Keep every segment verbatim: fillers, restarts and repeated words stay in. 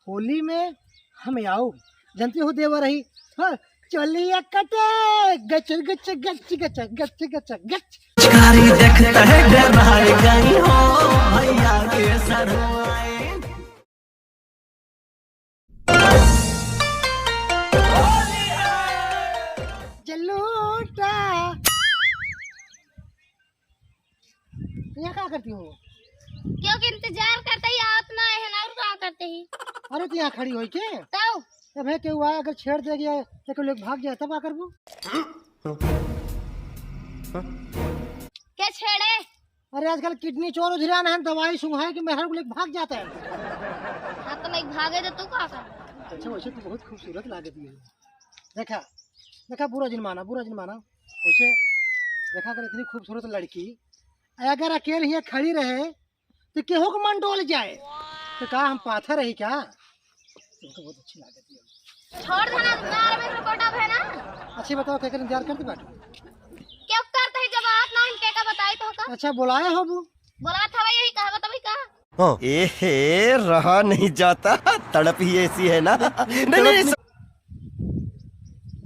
होली में हम आउब, जनती हो देवर ही, हाँ, चोलिया कटे, गच, गच, गच। चिकारी देखते है डराए गई हो, भैया के सरवाए। जल्लूटा। यहाँ का करती हो? क्योंकि इंतजार करते ही आवत ना है ना, और का करते ही? अरे, तो यहाँ खड़ी होई के? तब? ए भे, केहू आ, अगर छेड़ दे गया, तो केहू लेके भाग जाए, तब का करबू? के छेड़े? अरे, आजकल किडनी चोर उधिरान है, दवाई सुंघाए कि मेहर को लेके भाग जाता है। हाँ, तो लेके भागे तो तू का कर? अच्छा, वैसे तो बहुत खूबसूरत लागत है। देखा, देखा, बुरा जिन माना, बुरा जिन माना। वैसे देखा, अगर इतनी खूबसूरत लड़की अगर अकेले ही खड़ी रहे, तो केहू के मन डोल जाए। तो का हम पाथर रही क्या? तुमको बहुत अच्छी लागत है। छोड़ देना, मार में तो कोटा है ना। अच्छी बताओ, केकर इंतजार करते बाटू? क्यों करते हैं जब आप ना इनके का बताई तो का? अच्छा, बुलाए हो बू? बोला था भाई, यही कहा, बताओ का? हाँ। ए हे, रहा नहीं जाता, तड़प ही ऐसी है ना। नहीं, नहीं, नहीं,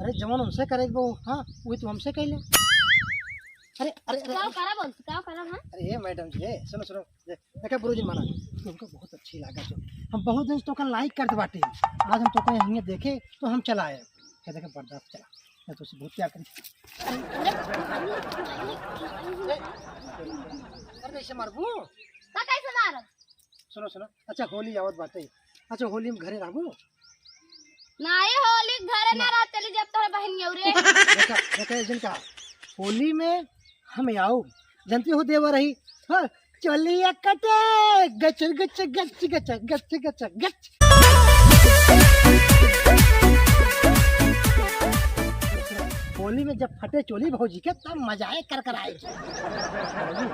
अरे जवन उनसे करे वो, हाँ, वही तो हमसे कह ले। अरे, अरे, अरे, क्या अरे। करा बोल, क्या करा, हाँ? अरे, ए मैडम जी, ए, सुनो, सुनो, ए, देखा बुरा जिन माना, तुमको बहुत अच्छी लागत है। हम बहुत दिन से तोका लाइक करते बाटे, आज हम तोका यहाँ देखे तो हम चला आए। क्या देखा, बर्दाश्त चला, मैं तुझसे बहुत प्यार करी। अरे, अरे, अरे, कैसे मारबू? का कैसे मारब? सुनो, सुनो, अच्छा, होली आवत बाटे, अच्छा, होली में घरे रहबू? नाहीं, होली घरे ना ना। रह, चली जब तोहरे बहिन रे। देखा, देखा, एक दिन का, होली में हम आउब, जनती हो देवर ही, हाँ, चोलिया कटे, गच, गच, गच। होली में जब फटे चोली भौजी के, तब मजाए कर कर आए। भौजी,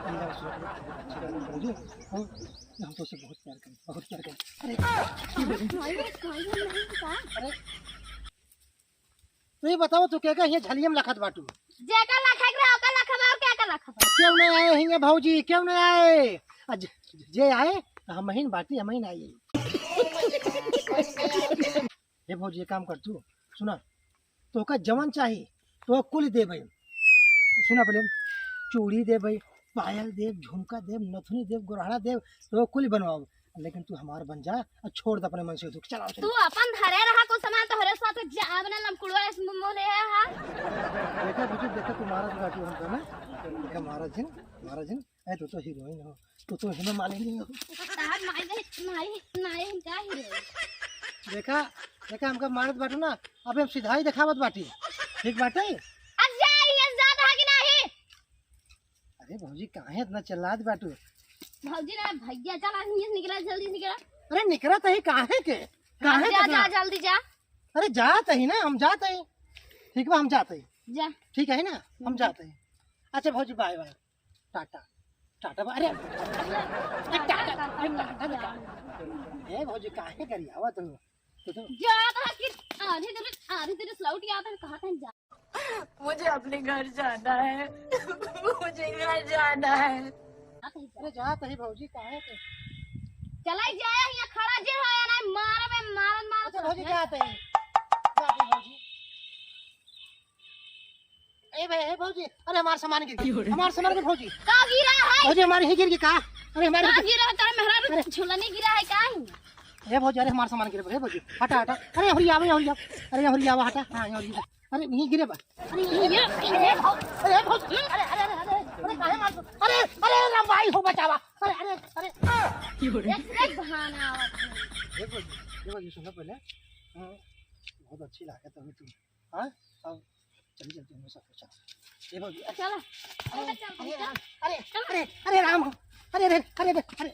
अंदर से भौजी, हम, हम तो से बहुत प्यार करें, बहुत प्यार करें। अरे, अरे, तू ही बताओ, तू क्या क्या ये झलियम लखत बाटू? जेका लखा के रहा, ओका लखा बा, और क्या का लखा बा? क्यों नहीं आए हैं ये भौजी, क्यों नहीं आए? आज जे आए, तो हम ही बाटी, हम ही आई। हे भौजी, एक काम कर तू, सुना, तोहका जवन चाही, तो कुल देबे। सुना पहले, चूड़ी देबे, पायल देब, झुमका देब, नथुनी देब, गोरहड़ा देब, तो कुल बनवाओ। लेकिन तू हमार बन जा और छोड़ दे अपने मन से दुख। चलाओ, चलो। तू अपन धरे रहा कुछ सामान, तोहरे साथ जा, अपने लमकुड़वा इस मुंह मुंह ले है, हाँ? देखा भौजी, देखा, तू महाराज बाटू हमका ना, देखा महाराज जी, महाराज जी, ए, तू तो हीरोइन हो, तू तो हेमा मालिनी हो। तार माई नहीं, माई, माई, हम का हीरोइन? देखा, देखा, हमका मारत बाटू ना, अबे हम सिधाई देखावत बाटी। ठीक बाटे? अब जा, ये ज्यादा है कि नहीं? अरे भौजी, काहे इतना चिल्लात बाटू? भौजी ना, भैया, चला, हियां से निकला, जल्दी निकला। अरे निकला तो ही, काहे के? हाँ, काहे जा, के जा, इतना? जल्दी जा। अरे जात ही ना, हम जात ही। ठीक बा, हम जात ही। जा। ठीक है ना, हम हम्म। जात ही। अच्छा भौजी, बाय बाय। टाटा, टाटा बा-, अरे, अरे, टाटा, अरे, टाटा, टाटा। ए भौजी, काहे गरियावत हो? तू तो जात है कि आधी दूर, आधी दूर से लौट आत है, कहा था जा। मुझे अपने घर जाना है। मुझे घर जाना है। अरे जात ही भौजी, काहे के? चला जाए, यहाँ खड़ा जे है, ना मारबे, मारन, मारन। अच्छा भौजी, जात ही। जात ही भौजी। ए भाई, ए भौजी, अरे हमार सामान गिर गया। हमार सामान गिर, भौजी। का गिरा है? भौजी, हमार ही गिर गया का? अरे हमार का ही गिर गिरा है? तेरे मेहरारू अरे। झुलनी गिरा है का ही? ए भौजी, अरे हमार सामान गिर गया, ए भौजी, हटा, हटा। अरे, हरी आवा, हरी आवा। अरे, हरी आवा, हटा। हाँ, हरी आवा। अरे, यहीं गिरे बा। अरे, यहीं गिरे। अरे, भौ-, अरे, भौजी, अरे, अरे, अरे, अरे, अरे, काहे मार दो? अरे, अरे, राम भाई हो, बचावा। अरे, अरे, अरे, आ। एक, एक बहाना आवत है। ए भौजी, ए भौजी, सुनो पहले। हाँ, बहुत अच्छी लागत है तू। हाँ? अब चल, चल, चल, मेरे साथ चल। ये भौजी, अरे, चलो। अरे, चल, चल, अरे, चल। अरे, अरे, अरे, अरे, राम, अरे, अरे, अरे, अरे, अरे।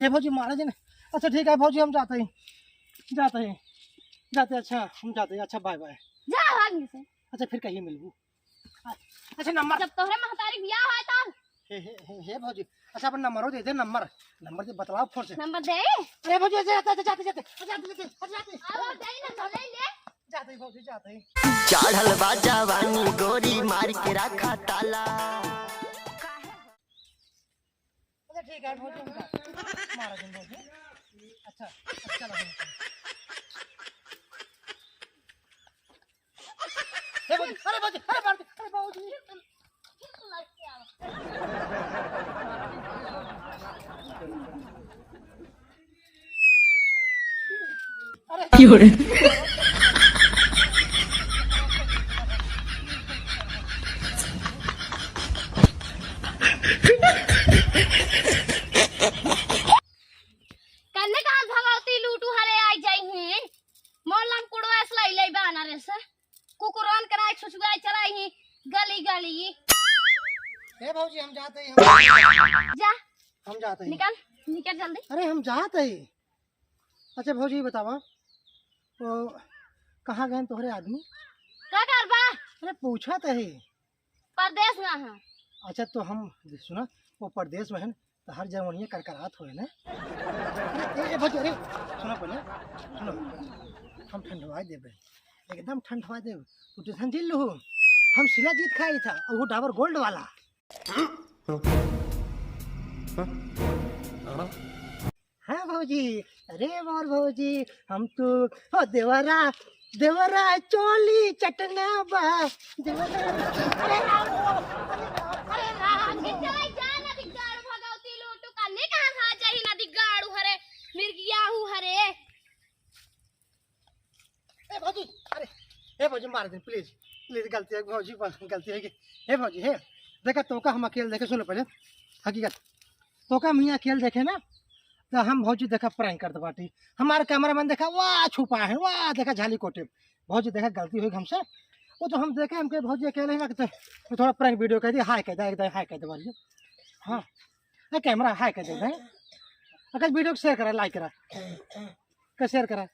ये भौजी, मारा जी ने। अच्छा, ठीक है भौजी, हम जाते हैं, जाते हैं, जाते हैं। अच्छा, हम जाते हैं। अच्छा, बाय बाय। जा, भाग यहाँ से। अच्छा, फिर कहीं मिलबू। अच्छा, नंबर। जब तोहरे महतारी बियाह है तब। हे, हे, हे, हे भौजी, अच्छा, अपन नंबरो दे दे, नंबर, नंबर दे, बतलाओ फोन से। नंबर दे। अरे भौजी, ऐसे जाते, जाते, जाते, जाते, जाते, जाते। अब दे ना, तो ले ले। जाते ही भौजी, जाते ही। चढ़ल बा जवानी गोरी, मार के रखा ताला। अच्छा, ठीक है भौजी, हम जा-, मारा दिन भौजी। अच्छा, अच्छा लगा। हे भौजी, अरे भौजी, अरे भौजी, अरे भौजी। अरे। की हो रे? कन्ने कहाँ भगवती लूटू हरे आई जाई ही। मोलम कुड़वा से लाई लाई बाना रे से। कुकुरन के राय सुसुआई चलाई ही गली गली। ए भौजी, हम जाते ही, हम जा। हम जाते ही। निकल, निकल जल्दी। अरे, हम जाते ही। अच्छा भौजी, बतावा, वो कहाँ गए तोहरे आदमी? का करबा? अरे, पूछा तो ही। परदेस में है। अच्छा, तो हम, सुना, वो परदेस में है न, तो हर जवनिया करकरात होए ना। अरे, ए, ए, भौजी, अरे, सुनो पहले, सुनो, हम ठंडवा देबे, एकदम ठंडवा देबे, तू टेंशन जिन लहू, हम शिलाजीत खाई था, और वो डाबर गोल्ड वाला। हाँ भौजी, अरे मोर भौजी, हम तो, हो देवरा, देवरा चोली चटना बा, देवरा, अरे राम, अरे राम, अरे राम। चले जा ना धिक्कार भगवती लोटू का, ने कहाँ खा जाही ना धिक्कार हरे, मिर्गिया हू हरे। ए भौजी, अरे, ए भौजी, मार दे, please, please, गलती है भौजी, गलती है कि, ए भौजी, हे, देखा, तोका हम अकेले देखे, सुनो पहले, हकीकत, तोका हम अकेले देखे ना, तो हम भौजी देखा prank करत बाटी, हमार cameraman देखा, वाह, छुपा है, वाह, देखा, झाली कोटे, भौजी देखा, गलती हुई हमसे, वो तो हम देखे, हमके भौजी अकेले ही ना, तो थोड़ा prank video कह दी, hi कह दे, एक दाई hi कह दे, भौजी, हाँ, ए, camera hi कह दे, भाई, अगर video को share करा, like करा, का share करा,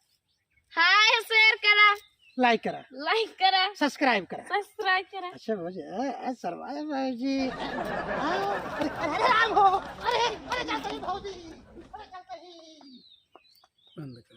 हाय, share करा। Like करा। Like करा। Subscribe करा। Subscribe करा। अच्छा भौजी, ए, ए, सरवाए भौजी। आ, अरे, अरे राम हो, अरे, अरे चलते ही भौजी, अरे चलते ही। बंद कर।